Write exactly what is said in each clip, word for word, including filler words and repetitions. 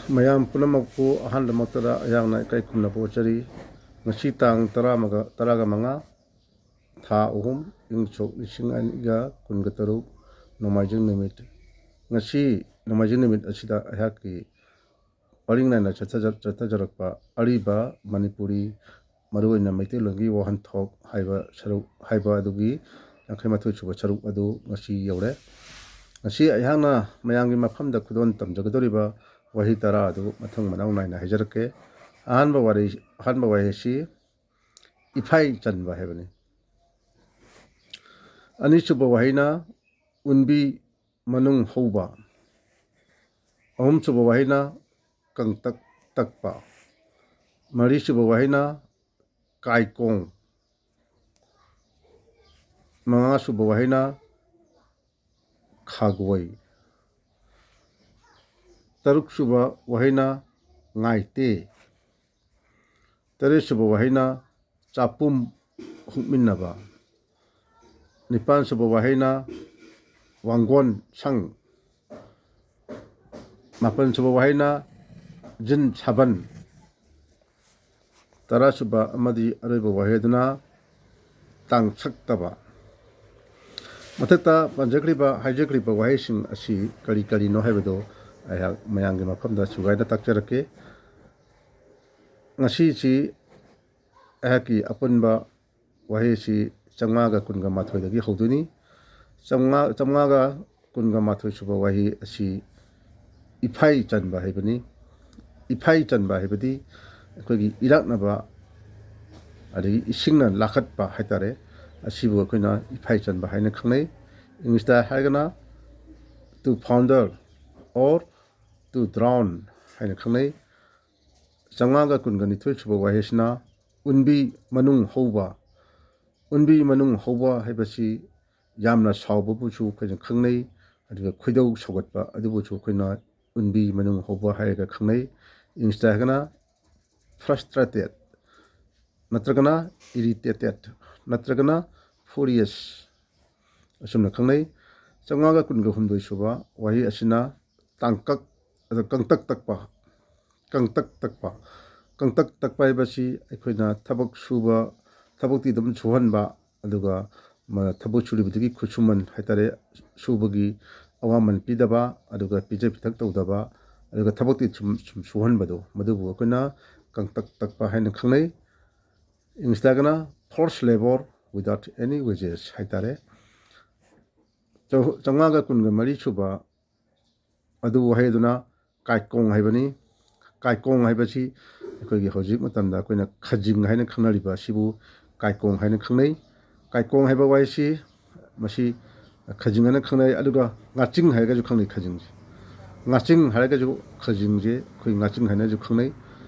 ꯃꯌꯥꯝ ꯄꯨꯝꯅꯃꯛꯄꯨ ꯑꯍꯥꯟꯕꯃꯛꯇꯗ ꯑꯩꯍꯥꯛꯅ ꯏꯀꯥꯏ ꯈꯨꯝꯅꯕ ꯎꯠꯆꯔꯤ꯫ ꯉꯁꯤ ꯇꯥꯡ ꯇꯔꯥꯃꯉꯥ, ꯇꯔꯥꯒ ꯃꯉꯥ, ꯊꯥ ꯑꯍꯨꯝ, ꯏꯪ ꯁꯣꯛ ꯂꯤꯁꯤꯡ ꯑꯅꯤꯒ ꯀꯨꯟꯒ ꯇꯔꯨꯛ, ꯅꯣꯡꯃꯥꯏꯖꯤꯡ ꯅꯨꯃꯤꯠ꯫ ꯉꯁꯤ ꯅꯣꯡꯃꯥꯏꯖꯤꯡ ꯅꯨꯃꯤꯠ ꯑꯁꯤꯗ ꯑꯩꯍꯥꯛꯀꯤ ꯄꯔꯤꯡ ꯅꯥꯏꯅ ꯆꯠꯊꯖ-, ꯆꯠꯊꯖꯔꯛꯄ ꯑꯔꯤꯕ ꯃꯅꯤꯄꯨꯔꯤ, ꯃꯔꯨꯑꯣꯏꯅ ꯃꯩꯇꯩꯂꯣꯟꯒꯤ ꯋꯥꯍꯟꯊꯣꯛ ꯍꯥꯏꯕ ꯁꯔꯨꯛ, ꯍꯥꯏꯕ ꯑꯗꯨꯒꯤ ꯌꯥꯡꯈꯩ ꯃꯥꯊꯣꯏ ꯁꯨꯕ ꯁꯔꯨꯛ ꯑꯗꯨ ꯉꯁꯤ ꯌꯧꯔꯦ꯫ ꯉꯁꯤ ꯑꯩꯍꯥꯛꯅ ꯃꯌꯥꯝꯒꯤ ꯃꯐꯝꯗ ꯈꯨꯗꯣꯜ ꯇꯝꯖꯒꯗꯧꯔꯤꯕ ꯋꯥꯍꯩ ꯇꯔꯥ ꯑꯗꯨ ꯃꯊꯪ ꯃꯅꯥꯎ ꯅꯥꯏꯅ ꯍꯥꯏꯖꯔꯛꯀꯦ꯫ ꯑꯍꯥꯟꯕ ꯋꯥꯔꯤ, ꯑꯍꯥꯟꯕ ꯋꯥꯍꯩ ꯑꯁꯤ ꯏꯐꯥꯏ ꯆꯟꯕ ꯍꯥꯏꯕꯅꯤ꯫ ꯑꯅꯤꯁꯨꯕ ꯋꯥꯍꯩꯅ ꯎꯟꯕꯤ ꯃꯅꯨꯡ ꯍꯧꯕ꯫ ꯑꯍꯨꯝꯁꯨꯕ ꯋꯥꯍꯩꯅ ꯀꯪꯇꯛ ꯇꯛꯄ꯫ ꯃꯔꯤꯁꯨꯕ ꯋꯥꯍꯩꯅ ꯀꯥꯏꯀꯣꯡ꯫ ꯃꯉꯥꯁꯨꯕ ꯋꯥꯍꯩꯅ ꯈꯥꯒꯣꯏ꯫ ꯇꯔꯨꯛꯁꯨꯕ ꯋꯥꯍꯩꯅ ꯉꯥꯏꯇꯦ꯫ ꯇꯔꯦꯠꯁꯨꯕ ꯋꯥꯍꯩꯅ ꯆꯥꯛꯄꯨꯝ ꯍꯨꯛꯃꯤꯟꯅꯕ꯫ ꯅꯤꯄꯥꯟꯁꯨꯕ ꯋꯥꯍꯩꯅ ꯋꯥꯡꯒꯣꯟ ꯁꯪ꯫ ꯃꯥꯄꯟꯁꯨꯕ ꯋꯥꯍꯩꯅ ꯖꯤꯟ ꯁꯥꯕꯟ꯫ ꯇꯔꯥꯁꯨꯕ ꯑꯃꯗꯤ ꯑꯔꯣꯏꯕ ꯋꯥꯍꯩ ꯑꯗꯨꯅ ꯇꯥꯡꯁꯛꯇꯕ꯫ ꯃꯊꯛꯇ ꯄꯟꯖꯈ꯭ꯔꯤꯕ, ꯍꯥꯏꯖꯈ꯭ꯔꯤꯕ ꯋꯥꯍꯩꯁꯤꯡ ꯑꯁꯤ ꯀꯔꯤ ꯀꯔꯤꯅꯣ ꯍꯥꯏꯕꯗꯨ ꯑꯩꯍꯥꯛ ꯃꯌꯥꯝꯒꯤ ꯃꯐꯝꯗ ꯁꯨꯒꯥꯏꯅ ꯇꯥꯛꯆꯔꯛꯀꯦ꯫ ꯉꯁꯤꯁꯤ ꯑꯩꯍꯥꯛꯀꯤ ꯑꯄꯨꯟꯕ ꯋꯥꯍꯩꯁꯤ ꯆꯥꯝꯃꯉꯥꯒ ꯀꯨꯟꯒ ꯃꯥꯊꯣꯏꯗꯒꯤ ꯍꯧꯗꯣꯏꯅꯤ꯫ ꯆꯥꯝꯃꯉꯥ, ꯆꯥꯝꯃꯉꯥꯒ ꯀꯨꯟꯒ ꯃꯥꯊꯣꯏ ꯁꯨꯕ ꯋꯥꯍꯩ ꯑꯁꯤ ꯏꯐꯥꯏ ꯆꯟꯕ ꯍꯥꯏꯕꯅꯤ꯫ ꯏꯐꯥꯏ ꯆꯟꯕ ꯍꯥꯏꯕꯗꯤ ꯑꯩꯈꯣꯏꯒꯤ ꯏꯔꯥꯛꯅꯕ, ꯑꯗꯒꯤ ꯏꯁꯤꯡꯅ ꯂꯥꯈꯠꯄ ꯍꯥꯏꯇꯥꯔꯦ, ꯑꯁꯤꯕꯨ ꯑꯩꯈꯣꯏꯅ ꯏꯐꯥꯏ ꯆꯟꯕ ꯍꯥꯏꯅ ꯈꯪꯅꯩ꯫ ꯏꯪꯂꯤꯁꯇ ꯍꯥꯏꯔꯒꯅ to founder or to drown ꯍꯥꯏꯅ ꯈꯪꯅꯩ꯫ ꯆꯥꯝꯃꯉꯥꯒ ꯀꯨꯟꯒ ꯅꯤꯊꯣꯏ ꯁꯨꯕ ꯋꯥꯍꯩꯁꯤꯅ ꯎꯟꯕꯤ ꯃꯅꯨꯡ ꯍꯧꯕ꯫ ꯎꯟꯕꯤ ꯃꯅꯨꯡ ꯍꯧꯕ ꯍꯥꯏꯕꯁꯤ ꯌꯥꯝꯅ ꯁꯥꯎꯕꯕꯨꯁꯨ ꯑꯩꯈꯣꯏꯅ ꯈꯪꯅꯩ, ꯑꯗꯨꯒ ꯈꯣꯏꯗꯧ ꯁꯧꯒꯠꯄ ꯑꯗꯨꯕꯨꯁꯨ ꯑꯩꯈꯣꯏꯅ ꯎꯟꯕꯤ ꯃꯅꯨꯡ ꯍꯧꯕ ꯍꯥꯏꯔꯒ ꯈꯪꯅꯩ꯫ ꯏꯪꯂꯤꯁꯇ ꯍꯥꯏꯔꯒꯅ frustrated ꯅꯠꯇ꯭ꯔꯒꯅ irritated ꯅꯠꯇ꯭ꯔꯒꯅ furious ꯑꯁꯨꯝꯅ ꯈꯪꯅꯩ꯫ ꯆꯥꯝꯃꯉꯥꯒ ꯀꯨꯟꯒ ꯍꯨꯝꯗꯣꯏ ꯁꯨꯕ ꯋꯥꯍꯩ ꯑꯁꯤꯅ ꯇꯥꯡꯀꯛ, ꯑꯗ ꯀꯪꯇꯛ ꯇꯛꯄ ꯀꯪꯇꯛ ꯇꯛꯄ꯫ ꯀꯪꯇꯛ ꯇꯛꯄ ꯍꯥꯏꯕꯁꯤ ꯑꯩꯈꯣꯏꯅ ꯊꯕꯛ ꯁꯨꯕ, ꯊꯕꯛꯇꯤ ꯑꯗꯨꯝ ꯁꯨꯍꯟꯕ, ꯑꯗꯨꯒ ꯃ-, ꯊꯕꯛ ꯁꯨꯔꯤꯕꯗꯨꯒꯤ ꯈꯨꯠꯁꯨꯃꯟ ꯍꯥꯏꯇꯥꯔꯦ, ꯁꯨꯕꯒꯤ ꯑꯋꯥꯃꯟ ꯄꯤꯗꯕ, ꯑꯗꯨꯒ ꯄꯤꯖ ꯄꯤꯊꯛ ꯇꯧꯗꯕ, ꯑꯗꯨꯒ ꯊꯕꯛꯇꯤ ꯁꯨꯝ, ꯁꯨꯝ ꯁꯨꯍꯟꯕꯗꯣ, ꯃꯗꯨꯕꯨ ꯑꯩꯈꯣꯏꯅ ꯀꯪꯇꯛ ꯇꯛꯄ ꯍꯥꯏꯅ ꯈꯪꯅꯩ꯫ ꯏꯪꯂꯤꯁꯇꯒꯅ forced labour without any wages ꯍꯥꯏꯇꯥꯔꯦ꯫ ꯆꯧ-, ꯆꯥꯝꯃꯉꯥꯒ ꯀꯨꯟꯒ ꯃꯔꯤ ꯁꯨꯕ ꯑꯗꯨ ꯋꯥꯍꯩ ꯑꯗꯨꯅ ꯀꯥꯏꯀꯣꯡ ꯍꯥꯏꯕꯅꯤ꯫ ꯀꯥꯏꯀꯣꯡ ꯍꯥꯏꯕꯁꯤ ꯑꯩꯈꯣꯏꯒꯤ ꯍꯧꯖꯤꯛ ꯃꯇꯝꯗ ꯑꯩꯈꯣꯏꯅ ꯈꯖꯤꯡ ꯍꯥꯏꯅ ꯈꯪꯅꯔꯤꯕ ꯑꯁꯤꯕꯨ ꯀꯥꯏꯀꯣꯡ ꯍꯥꯏꯅ ꯈꯪꯅꯩ꯫ ꯀꯥꯏꯀꯣꯡ ꯍꯥꯏꯕ ꯋꯥꯍꯩꯁꯤ ꯃꯁꯤ ꯈꯖꯤꯡ ꯍꯥꯏꯅ ꯈꯪꯅꯩ, ꯑꯗꯨꯒ ꯉꯥꯆꯤꯡ ꯍꯥꯏꯔꯒꯁꯨ ꯈꯪꯅꯩ ꯈꯖꯤꯡꯁꯦ꯫ ꯉꯥꯆꯤꯡ ꯍꯥꯏꯔꯒꯁꯨ ꯈꯖꯤꯡꯁꯦ ꯑꯩꯈꯣꯏ ꯉꯥꯆꯤꯡ ꯍꯥꯏꯅꯁꯨ ꯈꯪꯅꯩ꯫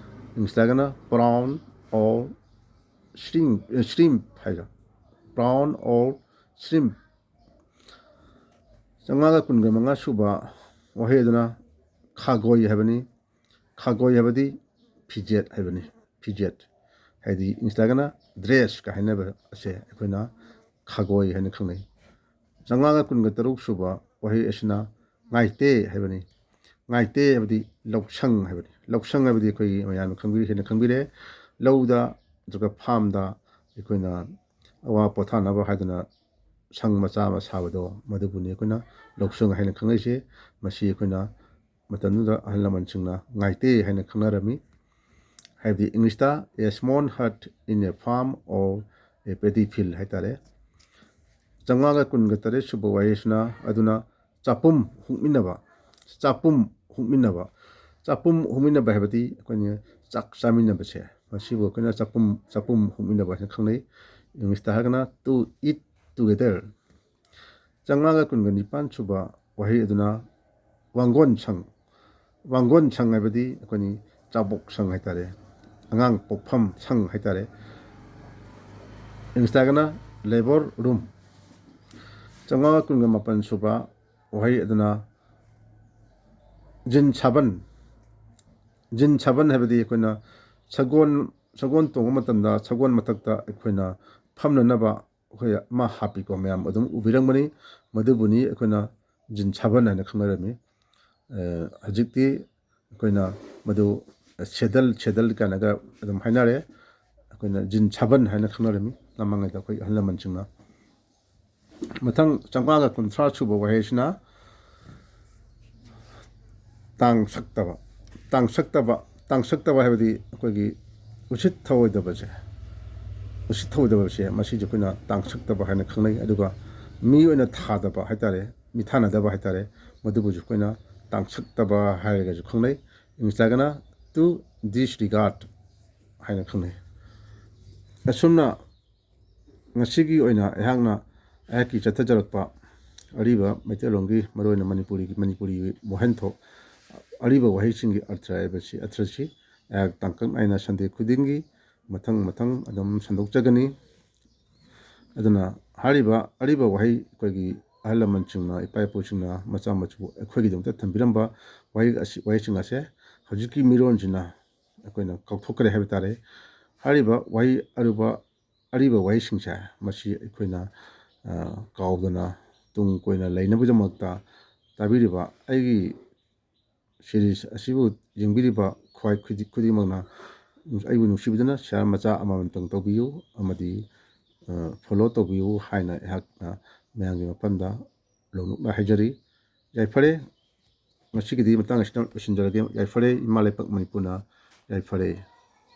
ꯏꯪꯂꯤꯁꯇꯒꯅ prawn or shrimp, shrimp ꯍꯥꯏꯕ꯫ Prawn or shrimp꯫ ꯆꯥꯝꯃꯉꯥꯒ ꯀꯨꯟꯒ ꯃꯉꯥ ꯁꯨꯕ ꯋꯥꯍꯩ ꯑꯗꯨꯅ ꯈꯥꯒꯣꯏ ꯍꯥꯏꯕꯅꯤ꯫ ꯈꯥꯒꯣꯏ ꯍꯥꯏꯕꯗꯤ ꯐꯤꯖꯦꯠ ꯍꯥꯏꯕꯅꯤ꯫ ꯐꯤꯖꯦꯠ ꯍꯥꯏꯗꯤ ꯏꯪꯂꯤꯁꯇꯒꯅ dress ꯀ ꯍꯥꯏꯅꯕ ꯑꯁꯦ ꯑꯩꯈꯣꯏꯅ ꯈꯥꯒꯣꯏ ꯍꯥꯏꯅ ꯈꯪꯅꯩ꯫ ꯆꯥꯝꯃꯉꯥꯒ ꯀꯨꯟꯒ ꯇꯔꯨꯛ ꯁꯨꯕ ꯋꯥꯍꯩ ꯑꯁꯤꯅ ꯉꯥꯏꯇꯦ ꯍꯥꯏꯕꯅꯤ꯫ ꯉꯥꯏꯇꯦ ꯍꯥꯏꯕꯗꯤ ꯂꯧꯁꯪ ꯍꯥꯏꯕꯅꯤ꯫ ꯂꯧꯁꯪ ꯍꯥꯏꯕꯗꯤ ꯑꯩꯈꯣꯏꯒꯤ ꯃꯌꯥꯝꯅ ꯈꯪꯕꯤꯔꯤ, ꯍꯦꯟꯅ ꯈꯪꯕꯤꯔꯦ, ꯂꯧꯗ ꯅꯠꯇ꯭ꯔꯒ farm ꯗ ꯑꯩꯈꯣꯏꯅ ꯑꯋꯥ ꯄꯣꯊꯥꯅꯕ ꯍꯥꯏꯗꯨꯅ ꯁꯪ ꯃꯆꯥ ꯑꯃ ꯁꯥꯕꯗꯣ, ꯃꯗꯨꯕꯨꯅꯤ ꯑꯩꯈꯣꯏꯅ ꯂꯧꯁꯪ ꯍꯥꯏꯅ ꯈꯪꯅꯩꯁꯦ꯫ ꯃꯁꯤ ꯑꯩꯈꯣꯏꯅ ꯃꯇꯝꯗꯨꯗ ꯑꯍꯜ ꯂꯃꯟꯁꯤꯡꯅ ꯉꯥꯏꯇꯦ ꯍꯥꯏꯅ ꯈꯪꯅꯔꯝꯃꯤ꯫ ꯍꯥꯏꯕꯗꯤ ꯏꯪꯂꯤꯁꯇ a small hut in a farm or a paddy field ꯍꯥꯏꯇꯥꯔꯦ꯫ ꯆꯥꯝꯃꯉꯥꯒ ꯀꯨꯟꯒ ꯇꯔꯦꯠ ꯁꯨꯕ ꯋꯥꯍꯩꯁꯤꯅ ꯑꯗꯨꯅ ꯆꯥꯛꯄꯨꯝ ꯍꯨꯛꯃꯤꯟꯅꯕ꯫ ꯆꯥꯛꯄꯨꯝ ꯍꯨꯛꯃꯤꯟꯅꯕ꯫ ꯆꯥꯛꯄꯨꯝ ꯍꯨꯛꯃꯤꯟꯅꯕ ꯍꯥꯏꯕꯗꯤ ꯑꯩꯈꯣꯏꯅ ꯆꯥꯛ ꯆꯥꯃꯤꯟꯅꯕꯁꯦ, ꯃꯁꯤꯕꯨ ꯑꯩꯈꯣꯏꯅ ꯆꯥꯛꯄꯨꯝ, ꯆꯥꯛꯄꯨꯝ ꯍꯨꯛꯃꯤꯟꯅꯕ ꯍꯥꯏꯅ ꯈꯪꯅꯩ꯫ ꯏꯪꯂꯤꯁꯇ ꯍꯥꯏꯔꯒꯅ to eat together꯫ ꯆꯥꯝꯃꯉꯥꯒ ꯀꯨꯟꯒ ꯅꯤꯄꯥꯟ ꯁꯨꯕ ꯋꯥꯍꯩ ꯑꯗꯨꯅ ꯋꯥꯡꯒꯣꯟ ꯁꯪ꯫ ꯋꯥꯡꯒꯣꯟ ꯁꯪ ꯍꯥꯏꯕꯗꯤ ꯑꯩꯈꯣꯏꯅꯤ ꯆꯥꯛꯄꯣꯛ ꯁꯪ ꯍꯥꯏꯇꯥꯔꯦ, ꯑꯉꯥꯡ ꯄꯣꯛꯐꯝ ꯁꯪ ꯍꯥꯏꯇꯥꯔꯦ꯫ ꯏꯪꯂꯤꯁꯇꯒꯅ labour room꯫ ꯆꯥꯝꯃꯉꯥꯒ ꯀꯨꯟꯒ ꯃꯥꯄꯟ ꯁꯨꯕ ꯋꯥꯍꯩ ꯑꯗꯨꯅ ꯖꯤꯟ ꯁꯥꯕꯟ꯫ ꯖꯤꯟ ꯁꯥꯕꯟ ꯍꯥꯏꯕꯗꯤ ꯑꯩꯈꯣꯏꯅ ꯁꯒꯣꯜ, ꯁꯒꯣꯜ ꯇꯣꯡꯕ ꯃꯇꯝꯗ ꯁꯒꯣꯜ ꯃꯊꯛꯇ ꯑꯩꯈꯣꯏꯅ ꯐꯝꯅꯅꯕ ꯑꯩꯈꯣꯏ ꯑꯃ ꯍꯥꯞꯄꯤꯀꯣ, ꯃꯌꯥꯝ ꯑꯗꯨꯝ ꯎꯕꯤꯔꯝꯒꯅꯤ꯫ ꯃꯗꯨꯕꯨꯅꯤ ꯑꯩꯈꯣꯏꯅ ꯖꯤꯟ ꯁꯥꯕꯟ ꯍꯥꯏꯅ ꯈꯪꯅꯔꯝꯃꯤ꯫ ꯑ, ꯍꯧꯖꯤꯛꯇꯤ ꯑꯩꯈꯣꯏꯅ ꯃꯗꯨ ꯁꯦꯗꯜ, ꯁꯦꯗꯜ ꯀꯥꯏꯅꯒ ꯑꯗꯨꯝ ꯍꯥꯏꯅꯔꯦ꯫ ꯑꯩꯈꯣꯏꯅ ꯖꯤꯟ ꯁꯥꯕꯟ ꯍꯥꯏꯅ ꯈꯪꯅꯔꯝꯃꯤ ꯃꯃꯥꯡꯉꯩꯗ ꯑꯩꯈꯣꯏ ꯑꯍꯜ ꯂꯃꯟꯁꯤꯡꯅ꯫ ꯃꯊꯪ ꯆꯥꯝꯃꯉꯥꯒ ꯀꯨꯟꯊ꯭ꯔꯥ ꯁꯨꯕ ꯋꯥꯍꯩꯁꯤꯅ ꯇꯥꯡ ꯁꯛꯇꯕ꯫ ꯇꯥꯡ ꯁꯛꯇꯕ, ꯇꯥꯡ ꯁꯛꯇꯕ ꯍꯥꯏꯕꯗꯤ ꯑꯩꯈꯣꯏꯒꯤ ꯎꯁꯤꯠ ꯊꯑꯣꯏꯗꯕꯁꯦ, ꯎꯁꯤꯠ ꯊꯑꯣꯏꯗꯕꯁꯦ, ꯃꯁꯤꯁꯦ ꯑꯩꯈꯣꯏꯅ ꯇꯥꯡ ꯁꯛꯇꯕ ꯍꯥꯏꯅ ꯈꯪꯅꯩ꯫ ꯑꯗꯨꯒ ꯃꯤ ꯑꯣꯏꯅ ꯊꯥꯗꯕ ꯍꯥꯏꯇꯥꯔꯦ, ꯃꯤꯊꯥꯅꯗꯕ ꯍꯥꯏꯇꯥꯔꯦ, ꯃꯗꯨꯕꯨꯁꯨ ꯑꯩꯈꯣꯏꯅ ꯇꯥꯡ ꯁꯛꯇꯕ ꯍꯥꯏꯔꯒꯁꯨ ꯈꯪꯅꯩ꯫ ꯏꯪꯂꯤꯁ ꯍꯥꯏꯔꯒꯅ to disregard ꯍꯥꯏꯅ ꯈꯪꯅꯩ꯫ ꯑꯁꯨꯝꯅ ꯉꯁꯤꯒꯤ ꯑꯣꯏꯅ ꯑꯩꯍꯥꯛꯅ ꯑꯩꯍꯥꯛꯀꯤ ꯆꯠꯊꯖꯔꯛꯄ ꯑꯔꯤꯕ ꯃꯩꯇꯩꯂꯣꯟꯒꯤ, ꯃꯔꯨꯑꯣꯏꯅ ꯃꯅꯤꯄꯨꯔꯤꯒꯤ, ꯃꯅꯤꯄꯨꯔꯤ ꯋꯥꯍꯟꯊꯣꯛ, ꯑꯔꯤꯕ ꯋꯥꯍꯩꯁꯤꯡꯒꯤ ꯑꯔꯊ ꯍꯥꯏꯕꯁꯤ, ꯑꯔꯊꯁꯤ ꯑꯩꯍꯥꯛ ꯇꯥꯡꯀꯛ ꯅꯥꯏꯅ ꯁꯟꯗꯦ ꯈꯨꯗꯤꯡꯒꯤ ꯃꯊꯪ ꯃꯊꯪ ꯑꯗꯨꯝ ꯁꯟꯗꯣꯛꯆꯒꯅꯤ꯫ ꯑꯗꯨꯅ ꯍꯥꯏꯔꯤꯕ ꯑꯔꯤꯕ ꯋꯥꯍꯩ, ꯑꯩꯈꯣꯏꯒꯤ ꯑꯍꯜ ꯂꯃꯟꯁꯤꯡꯅ, ꯏꯄꯥ ꯏꯄꯨꯁꯤꯡꯅ ꯃꯆꯥ ꯃꯁꯨ ꯑꯩꯈꯣꯏꯒꯤꯗꯃꯛꯇ ꯊꯝꯕꯤꯔꯝꯕ ꯋꯥꯍꯩ ꯑꯁꯤ, ꯋꯥꯍꯩꯁꯤꯡ ꯑꯁꯦ ꯍꯧꯖꯤꯛꯀꯤ ꯃꯤꯔꯣꯟꯁꯤꯅ ꯑꯩꯈꯣꯏꯅ ꯀꯥꯎꯊꯣꯛꯈ꯭ꯔꯦ ꯍꯥꯏꯕ ꯇꯥꯔꯦ꯫ ꯍꯥꯏꯔꯤꯕ ꯋꯥꯍꯩ ꯑꯔꯨꯕ, ꯑꯔꯤꯕ ꯋꯥꯍꯩꯁꯤꯡꯁꯦ, ꯃꯁꯤ ꯑꯩꯈꯣꯏꯅ, ꯑ, ꯀꯥꯎꯗꯅ ꯇꯨꯡ ꯀꯣꯏꯅ ꯂꯩꯅꯕꯒꯤꯗꯃꯛꯇ ꯇꯥꯕꯤꯔꯤꯕ ꯑꯩꯒꯤ ꯁꯤꯔꯤꯁ ꯑꯁꯤꯕꯨ ꯌꯦꯡꯕꯤꯔꯤꯕ ꯈ꯭ꯋꯥꯏ ꯈꯨꯗꯤ-, ꯈꯨꯗꯤꯡꯃꯛꯅ ꯑꯩꯕꯨ ꯅꯨꯡꯁꯤꯕꯤꯗꯨꯅ ꯁꯤꯌꯥꯔ ꯃꯆꯥ ꯑꯃꯃꯝꯇꯪ ꯇꯧꯕꯤꯌꯨ ꯑꯃꯗꯤ, ꯑ, ꯐꯣꯂꯣ ꯇꯧꯕꯤꯌꯨ ꯍꯥꯏꯅ ꯑꯩꯍꯥꯛꯅ ꯃꯌꯥꯝꯒꯤ ꯃꯐꯝꯗ ꯂꯧꯅꯣꯛꯅ ꯍꯥꯏꯖꯔꯤ꯫ ꯌꯥꯏꯐꯔꯦ꯫ ꯉꯁꯤꯒꯤꯗꯤ ꯃꯇꯥꯡ ꯑꯁꯤꯗ ꯂꯣꯏꯁꯤꯟꯖꯔꯒꯦ꯫ ꯌꯥꯏꯐꯔꯦ꯫ ꯏꯃꯥ ꯂꯩꯄꯥꯛ ꯃꯅꯤꯄꯨꯔꯅ ꯌꯥꯏꯐꯔꯦ꯫